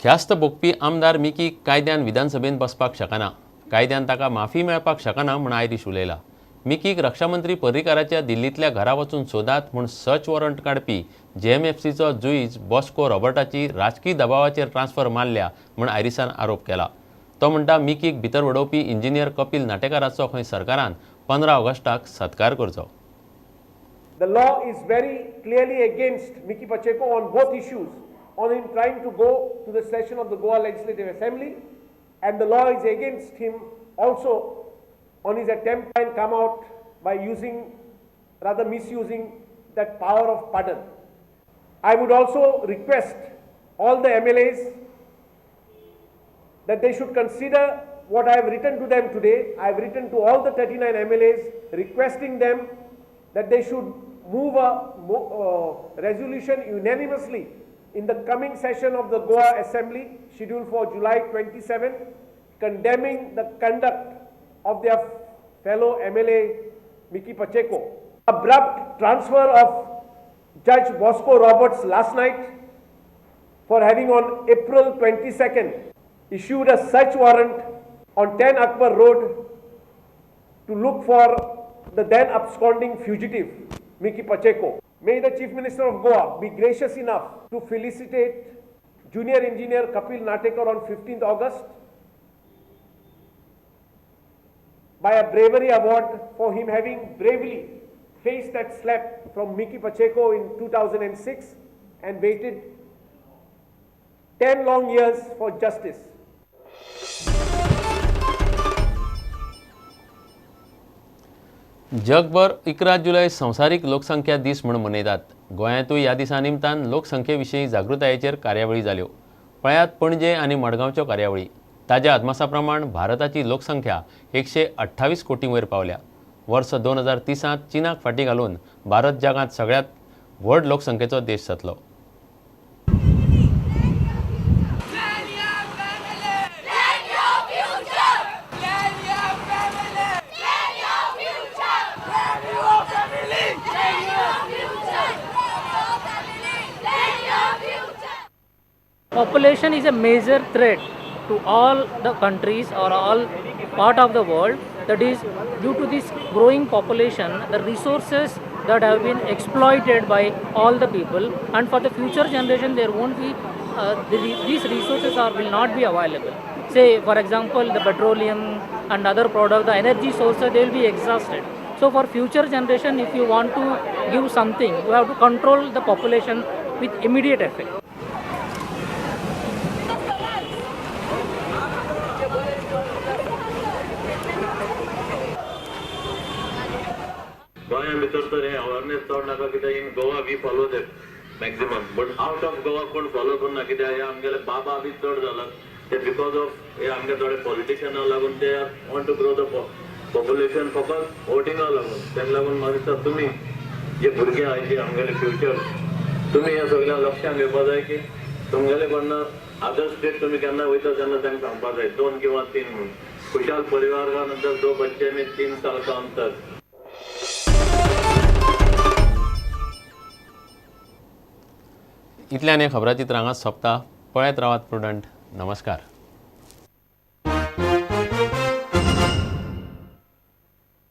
ख्यास्त भोगपी आमदार मिकी कायद्यान विधानसभेंत बसपाक शकना, कायद्यान ताका माफी मेळपाक शकना म्हूण आयरीश उलयला. मिकीक रक्षामंत्री पर्रीकाराच्या दिल्लींतल्या घरा वचून सोदात म्हूण सर्च वॉरंट काडपी जेएमएफसीचो जुईज बॉस्को रॉबर्टाची राजकी दबावाचेर ट्रान्सफर मारल्या म्हूण आयरीसान आरोप केला. तो म्हणटा, मिकीक भितर वडोवपी इंजिनियर कपिल नाटेकाराचो खंय सरकारान 15 ऑगस्टाक सत्कार करचो. The law is very clearly against Mickky Pacheco on both issues, on him trying to go to the session of the Goa Legislative Assembly, and the law is against him also on his attempt to come out by using, rather misusing that power of pardon. I would also request all the MLAs that they should consider what I have written to them today. I have written to all the 39 MLAs requesting them that they should move a resolution unanimously in the coming session of the Goa Assembly scheduled for July 27, condemning the conduct of their fellow MLA Mickky Pacheco. Abrupt transfer of Judge Bosco Roberts last night for having on April 22nd issued a search warrant on 10 Akbar Road to look for the then absconding fugitive Mickky Pacheco. May the Chief Minister of Goa be gracious enough to felicitate Junior Engineer Kapil Natekar on 15th August by a bravery award for him having bravely faced that slap from Mickky Pacheco in 2006 and waited 10 long years for justice. जगभर 11 जुलय संवसारीक लोकसंख्या दीस म्हूण मनयतात. गोंयांतूय ह्या दिसा निमतान लोकसंख्ये विशीं जागृतायेचेर कार्यावळी जाल्यो. पळयात पणजे आनी मडगांवच्यो कार्यावळी. ताज्या अदमासा प्रमाण भारताची लोकसंख्या 128 कोटी वयर पावल्या. वर्स 2030 चीनाक फाटीं घालून भारत जगांत सगळ्यांत व्हड लोकसंख्येचो देश जातलो. Population is a major threat to all the countries or all part of the world. That is, due to this growing population, the resources that have been exploited by all the people, and for the future generation there won't be these resources will not be available. Say for example, the petroleum and other products, the energy sources, they will be exhausted. So for future generation, if you want to give something, you have to control the population with immediate effect. गोंया भितर तर हे awareness चड नाका, कित्याक in Goa we follow that maximum, but out of Goa कोण follow करना, कित्याक हे आमगेले बाबा बी चड जाला ते because of हे आमगे थोडे पॉलिटिशियनां लागून ते want to grow the population फकत वोटिंगा लागून. ताका लागून म्हाका दिसता तुमी जे भुरगे आहाय जे आमगेले फ्युचर, तुमी हे सगळ्यांक लक्षांत घेवपा जाय की तुमगेले कडन अदर स्टेट तुमी केन्ना वयता तेन्ना तांकां सांगपा जाय 2 किंवा 3 म्हणून. खुशाल परिवारा नंतर 2 बच्चे में 3 साल का अंतर. इतल्यान हे खबराचित्र हांगा सोंपता. पळयत रावात प्रुडंट. नमस्कार.